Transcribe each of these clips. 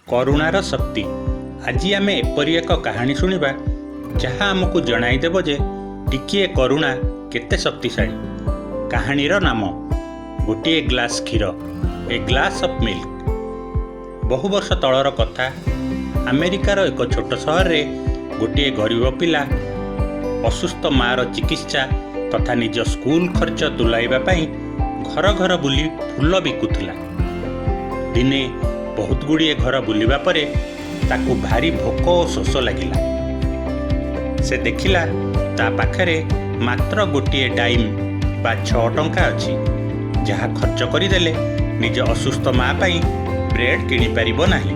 କରୁଣାର ଶକ୍ତି। ଆଜି ଆମେ ଏପରି ଏକ କାହାଣୀ ଶୁଣିବା, ଯାହା ଆମକୁ ଜଣାଇଦେବ ଯେ ଟିକିଏ କରୁଣା କେତେ ଶକ୍ତିଶାଳୀ। କାହାଣୀର ନାମ ଗୋଟିଏ ଗ୍ଲାସ୍ କ୍ଷୀର, ଏ ଗ୍ଲାସ୍ ଅଫ୍ ମିଲ୍କ। ବହୁ ବର୍ଷ ତଳର କଥା। ଆମେରିକାର ଏକ ଛୋଟ ସହରରେ ଗୋଟିଏ ଗରିବ ପିଲା ଅସୁସ୍ଥ ମାଆର ଚିକିତ୍ସା ତଥା ନିଜ ସ୍କୁଲ ଖର୍ଚ୍ଚ ତୁଲାଇବା ପାଇଁ ଘର ଘର ବୁଲି ଫୁଲ ବିକୁଥିଲା। ଦିନେ ବହୁତ ଗୁଡ଼ିଏ ଘର ବୁଲିବା ପରେ ତାକୁ ଭାରି ଭୋକ ଓ ଶୋଷ ଲାଗିଲା। ସେ ଦେଖିଲା, ତା ପାଖରେ ମାତ୍ର ଗୋଟିଏ ଡାଇମ୍ ବା 6 ଟଙ୍କା ଅଛି, ଯାହା ଖର୍ଚ୍ଚ କରିଦେଲେ ନିଜ ଅସୁସ୍ଥ ମା ପାଇଁ ବ୍ରେଡ୍ କିଣିପାରିବ ନାହିଁ।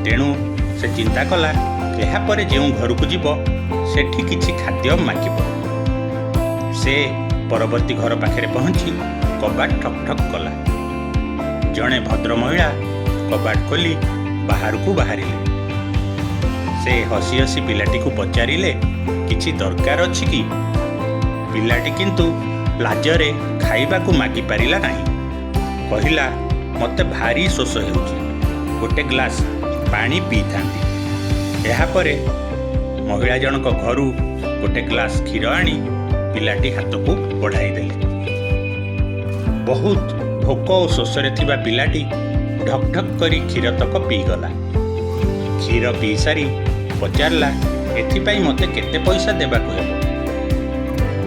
ତେଣୁ ସେ ଚିନ୍ତା କଲା, ଏହାପରେ ଯେଉଁ ଘରକୁ ଯିବ ସେଠି କିଛି ଖାଦ୍ୟ ମାଗିବ। ସେ ପରବର୍ତ୍ତୀ ଘର ପାଖରେ ପହଞ୍ଚି କବାଟ ଠକ୍ ଠକ୍ କଲା। ଜଣେ ଭଦ୍ରମହିଳା କବାଟ ଖୋଲି ବାହାରକୁ ବାହାରିଲେ। ସେ ହସି ହସି ପିଲାଟିକୁ ପଚାରିଲେ, କିଛି ଦରକାର ଅଛି କି? ପିଲାଟି କିନ୍ତୁ ଲାଜରେ ଖାଇବାକୁ ମାଗିପାରିଲା ନାହିଁ। କହିଲା, ମୋତେ ଭାରି ଶୋଷ ହେଉଛି, ଗୋଟେ ଗ୍ଲାସ୍ ପାଣି ପିଇଥାନ୍ତି। ଏହାପରେ ମହିଳା ଜଣକ ଘରୁ ଗୋଟେ ଗ୍ଲାସ୍ କ୍ଷୀର ଆଣି ପିଲାଟି ହାତକୁ ବଢ଼ାଇ ଦେଲେ। ବହୁତ ଭୋକ ଓ ଶୋଷରେ ଥିବା ପିଲାଟି ଢକ୍ ଢକ୍ କରି କ୍ଷୀରତକ ପିଇଗଲା। କ୍ଷୀର ପିଇସାରି ପଚାରିଲା, ଏଥିପାଇଁ ମୋତେ କେତେ ପଇସା ଦେବାକୁ ହେବ?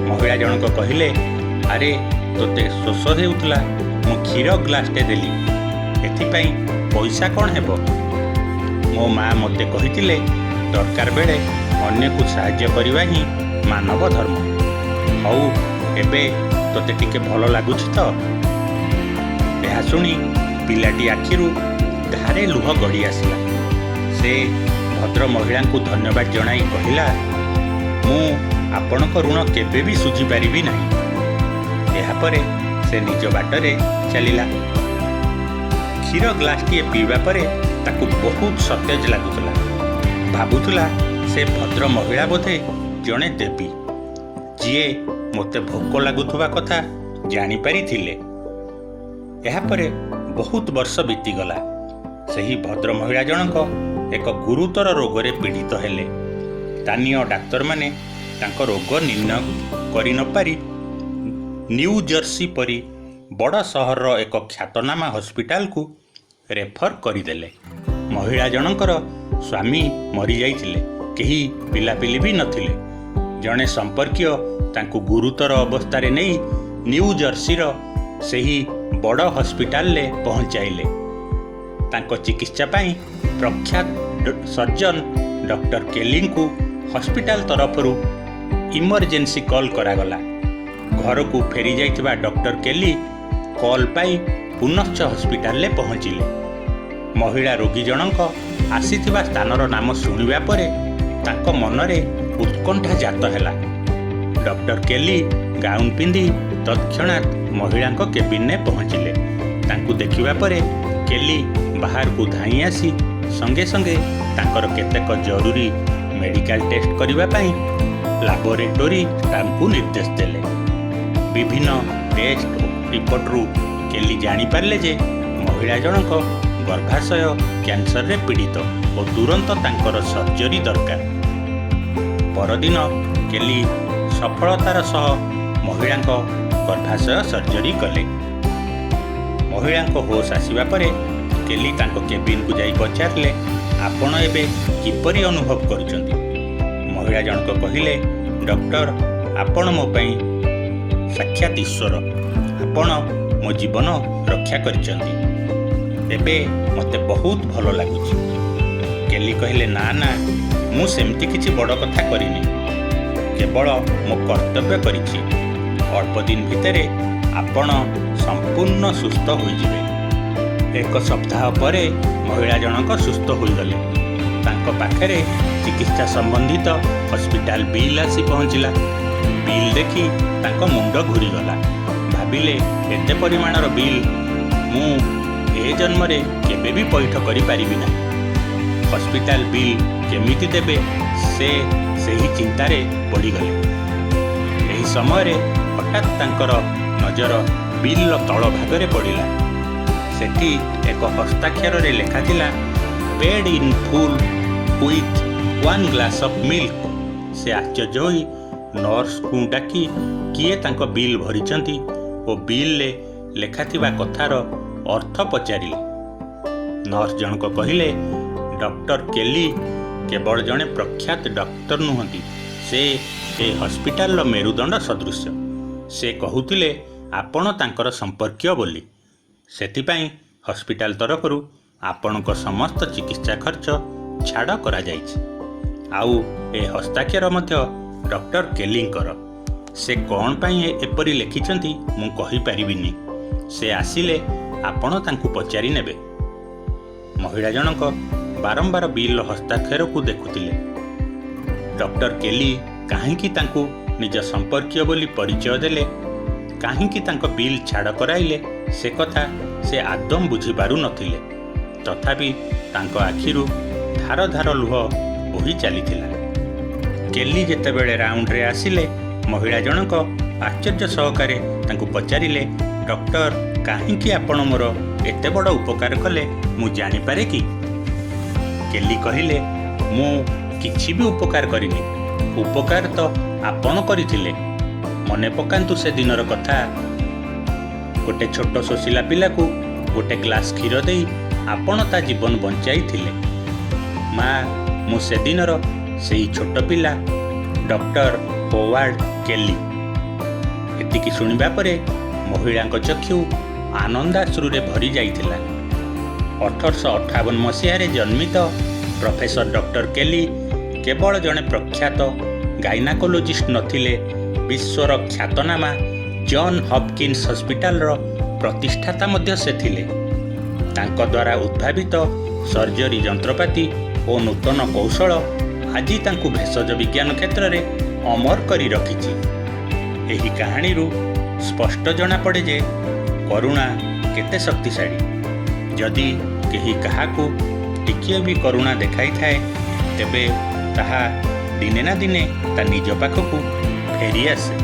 ମହିଳା ଜଣକ କହିଲେ, ଆରେ, ତୋତେ ଶୋଷ ହେଉଥିଲା, ମୁଁ କ୍ଷୀର ଗ୍ଲାସଟେ ଦେଲି, ଏଥିପାଇଁ ପଇସା କ'ଣ ହେବ? ମୋ ମା ମୋତେ କହିଥିଲେ, ଦରକାର ବେଳେ ଅନ୍ୟକୁ ସାହାଯ୍ୟ କରିବା ହିଁ ମାନବ ଧର୍ମ। ହଉ, ଏବେ ତୋତେ ଟିକେ ଭଲ ଲାଗୁଛି ତ? ଏହା ଶୁଣି ପିଲାଟି ଆଖିରୁ ଧାରେ ଲୁହ ଗଡ଼ି ଆସିଲା। ସେ ଭଦ୍ର ମହିଳାଙ୍କୁ ଧନ୍ୟବାଦ ଜଣାଇ କହିଲା, ମୁଁ ଆପଣଙ୍କ ଋଣ କେବେ ବି ଶୁଝିପାରିବି ନାହିଁ। ଏହାପରେ ସେ ନିଜ ବାଟରେ ଚାଲିଲା। କ୍ଷୀର ଗ୍ଲାସଟିଏ ପିଇବା ପରେ ତାକୁ ବହୁତ ସତେଜ ଲାଗୁଥିଲା। ଭାବୁଥିଲା, ସେ ଭଦ୍ର ମହିଳା ବୋଧେ ଜଣେ ଦେବୀ, ଯିଏ ମୋତେ ଭୋକ ଲାଗୁଥିବା କଥା ଜାଣିପାରିଥିଲେ। ଏହାପରେ ବହୁତ ବର୍ଷ ବିତିଗଲା। ସେହି ଭଦ୍ର ମହିଳା ଜଣକ ଏକ ଗୁରୁତର ରୋଗରେ ପୀଡ଼ିତ ହେଲେ। ସ୍ଥାନୀୟ ଡାକ୍ତରମାନେ ତାଙ୍କ ରୋଗ ନିର୍ଣ୍ଣୟ କରିନପାରି ନ୍ୟୁ ଜର୍ସି ପରି ବଡ଼ ସହରର ଏକ ଖ୍ୟାତନାମା ହସ୍ପିଟାଲକୁ ରେଫର କରିଦେଲେ। ମହିଳା ଜଣଙ୍କର ସ୍ୱାମୀ ମରିଯାଇଥିଲେ, କେହି ପିଲାପିଲି ବି ନଥିଲେ। ଜଣେ ସମ୍ପର୍କୀୟ ତାଙ୍କୁ ଗୁରୁତର ଅବସ୍ଥାରେ ନେଇ ନ୍ୟୁ ଜର୍ସିର ସେହି ବଡ଼ ହସ୍ପିଟାଲରେ ପହଞ୍ଚାଇଲେ। ତାଙ୍କ ଚିକିତ୍ସା ପାଇଁ ପ୍ରଖ୍ୟାତ ସର୍ଜନ ଡକ୍ଟର କେଲିଙ୍କୁ ହସ୍ପିଟାଲ ତରଫରୁ ଇମର୍ଜେନ୍ସି କଲ୍ କରାଗଲା। ଘରକୁ ଫେରି ଯାଇଥିବା ଡକ୍ଟର କେଲି କଲ୍ ପାଇ ପୁନଶ୍ଚ ହସ୍ପିଟାଲରେ ପହଞ୍ଚିଲେ। ମହିଳା ରୋଗୀ ଜଣଙ୍କ ଆସିଥିବା ସ୍ଥାନର ନାମ ଶୁଣିବା ପରେ ତାଙ୍କ ମନରେ ଉତ୍କଣ୍ଠା ଜାତ ହେଲା। ଡକ୍ଟର କେଲି ଗାଉନ୍ ପିନ୍ଧି ତତ୍କ୍ଷଣାତ୍ ମହିଳାଙ୍କ କେବିନରେ ପହଞ୍ଚିଲେ। ତାଙ୍କୁ ଦେଖିବା ପରେ କେଲି ବାହାରକୁ ଧାଇଁ ଆସି ସଙ୍ଗେ ସଙ୍ଗେ ତାଙ୍କର କେତେକ ଜରୁରୀ ମେଡିକାଲ ଟେଷ୍ଟ କରିବା ପାଇଁ ଲାବୋରେଟୋରୀ ଷ୍ଟାଫଙ୍କୁ ନିର୍ଦ୍ଦେଶ ଦେଲେ। ବିଭିନ୍ନ ଟେଷ୍ଟ ରିପୋର୍ଟରୁ କେଲି ଜାଣିପାରିଲେ ଯେ ମହିଳା ଜଣକ ଗର୍ଭାଶୟ କ୍ୟାନ୍ସରରେ ପୀଡ଼ିତ ଓ ତୁରନ୍ତ ତାଙ୍କର ସର୍ଜରୀ ଦରକାର। ପରଦିନ କେଲି ସଫଳତାର ସହ ମହିଳାଙ୍କ ଗର୍ଭାଶୟ ସର୍ଜରୀ କଲେ। ମହିଳାଙ୍କ ହୋଶ ଆସିବା ପରେ କେଲି ତାଙ୍କ କେବିନକୁ ଯାଇ ପଚାରିଲେ, ଆପଣ ଏବେ କିପରି ଅନୁଭବ କରୁଛନ୍ତି? ମହିଳା ଜଣକ କହିଲେ, ଡକ୍ଟର, ଆପଣ ମୋ ପାଇଁ ସାକ୍ଷାତ ଈଶ୍ୱର। ଆପଣ ମୋ ଜୀବନ ରକ୍ଷା କରିଛନ୍ତି। ଏବେ ମୋତେ ବହୁତ ଭଲ ଲାଗୁଛି। କେଲି କହିଲେ, ନା ନା, ମୁଁ ସେମିତି କିଛି ବଡ଼ କଥା କରିନି, କେବଳ ମୋ କର୍ତ୍ତବ୍ୟ କରିଛି। ଅଳ୍ପ ଦିନ ଭିତରେ ଆପଣ ସମ୍ପୂର୍ଣ୍ଣ ସୁସ୍ଥ ହୋଇଯିବେ। ଏକ ସପ୍ତାହ ପରେ ମହିଳା ଜଣକ ସୁସ୍ଥ ହୋଇଗଲେ। ତାଙ୍କ ପାଖରେ ଚିକିତ୍ସା ସମ୍ବନ୍ଧିତ ହସ୍ପିଟାଲ ବିଲ୍ ଆସି ପହଞ୍ଚିଲା। ବିଲ୍ ଦେଖି ତାଙ୍କ ମୁଣ୍ଡ ଘୂରିଗଲା। ଭାବିଲେ, ଏତେ ପରିମାଣର ବିଲ୍ ମୁଁ ଏ ଜନ୍ମରେ କେବେ ବି ପଇଠ କରିପାରିବି ନାହିଁ। ହସ୍ପିଟାଲ ବିଲ୍ କେମିତି ଦେବେ, ସେ ସେହି ଚିନ୍ତାରେ ପଡ଼ିଗଲେ। ଏହି ସମୟରେ ହଠାତ୍ ତାଙ୍କର ନଜର ବିଲ୍ର ତଳ ଭାଗରେ ପଡ଼ିଲା। ସେଠି ଏକ ହସ୍ତାକ୍ଷରରେ ଲେଖାଥିଲା, Paid in full with one glass of milk. ସେ ଆଶ୍ଚର୍ଯ୍ୟ ହୋଇ ନର୍ସଙ୍କୁ ଡାକି କିଏ ତାଙ୍କ ବିଲ୍ ଭରିଛନ୍ତି ଓ ବିଲ୍ରେ ଲେଖାଥିବା କଥାର ଅର୍ଥ ପଚାରିଲେ। ନର୍ସ ଜଣକ କହିଲେ, ଡକ୍ଟର କେଲି କେବଳ ଜଣେ ପ୍ରଖ୍ୟାତ ଡକ୍ଟର ନୁହନ୍ତି, ସେ ଏ ହସ୍ପିଟାଲର ମେରୁଦଣ୍ଡ ସଦୃଶ। ସେ କହୁଥିଲେ ଆପଣ ତାଙ୍କର ସମ୍ପର୍କୀୟ ବୋଲି। ସେଥିପାଇଁ ହସ୍ପିଟାଲ ତରଫରୁ ଆପଣଙ୍କ ସମସ୍ତ ଚିକିତ୍ସା ଖର୍ଚ୍ଚ ଛାଡ଼ କରାଯାଇଛି। ଆଉ ଏ ହସ୍ତାକ୍ଷର ମଧ୍ୟ ଡକ୍ଟର କେଲିଙ୍କର। ସେ କ'ଣ ପାଇଁ ଏପରି ଲେଖିଛନ୍ତି ମୁଁ କହିପାରିବିନି। ସେ ଆସିଲେ ଆପଣ ତାଙ୍କୁ ପଚାରି ନେବେ। ମହିଳା ଜଣକ ବାରମ୍ବାର ବିଲ୍ର ହସ୍ତାକ୍ଷରକୁ ଦେଖୁଥିଲେ। ଡକ୍ଟର କେଲି କାହିଁକି ତାଙ୍କୁ ନିଜ ସମ୍ପର୍କୀୟ ବୋଲି ପରିଚୟ ଦେଲେ, କାହିଁକି ତାଙ୍କ ବିଲ୍ ଛାଡ଼ କରାଇଲେ, ସେ କଥା ସେ ଆଦୌ ବୁଝିପାରୁନଥିଲେ। ତଥାପି ତାଙ୍କ ଆଖିରୁ ଧାର ଧାର ଲୁହ ବୋହି ଚାଲିଥିଲା। କେଲି ଯେତେବେଳେ ରାଉଣ୍ଡରେ ଆସିଲେ, ମହିଳା ଜଣକ ଆଶ୍ଚର୍ଯ୍ୟ ସହକାରେ ତାଙ୍କୁ ପଚାରିଲେ, ଡକ୍ଟର, କାହିଁକି ଆପଣ ମୋର ଏତେ ବଡ଼ ଉପକାର କଲେ ମୁଁ ଜାଣିପାରେ କି? କେଲି କହିଲେ, ମୁଁ କିଛି ବି ଉପକାର କରିନି। ଉପକାର ତ ଆପଣ କରିଥିଲେ। ମନେ ପକାନ୍ତୁ ସେ ଦିନର କଥା। ଗୋଟେ ଛୋଟ ଶୋଷିଲା ପିଲାକୁ ଗୋଟେ ଗ୍ଲାସ୍ କ୍ଷୀର ଦେଇ ଆପଣ ତା ଜୀବନ ବଞ୍ଚାଇଥିଲେ। ମା, ମୁଁ ସେଦିନର ସେଇ ଛୋଟ ପିଲା, ଡକ୍ଟର ହୋୱାର୍ଡ କେଲି। ଏତିକି ଶୁଣିବା ପରେ ମହିଳାଙ୍କ ଚକ୍ଷୁ ଆନନ୍ଦାଶ୍ରୁରେ ଭରି ଯାଇଥିଲା। 1858 ମସିହାରେ ଜନ୍ମିତ ପ୍ରଫେସର ଡକ୍ଟର କେଲି କେବଳ ଜଣେ ପ୍ରଖ୍ୟାତ ଗାଇନାକୋଲୋଜିଷ୍ଟ ନଥିଲେ, ବିଶ୍ୱର ଖ୍ୟାତନାମା ଜନ୍ ହପକିନ୍ସ ହସ୍ପିଟାଲର ପ୍ରତିଷ୍ଠାତା ମଧ୍ୟ ସେ ଥିଲେ। ତାଙ୍କ ଦ୍ୱାରା ଉଦ୍ଭାବିତ ସର୍ଜରୀ ଯନ୍ତ୍ରପାତି ଓ ନୂତନ କୌଶଳ ଆଜି ତାଙ୍କୁ ଭେଷଜ ବିଜ୍ଞାନ କ୍ଷେତ୍ରରେ ଅମର କରି ରଖିଛି। ଏହି କାହାଣୀରୁ ସ୍ପଷ୍ଟ ଜଣାପଡ଼େ ଯେ କରୁଣା କେତେ ଶକ୍ତିଶାଳୀ। ଯଦି କେହି କାହାକୁ ଟିକିଏ ବି କରୁଣା ଦେଖାଇଥାଏ, ତେବେ ତାହା ଦିନେ ନା ଦିନେ ତା ନିଜ ପାଖକୁ ଫେରିଆସେ।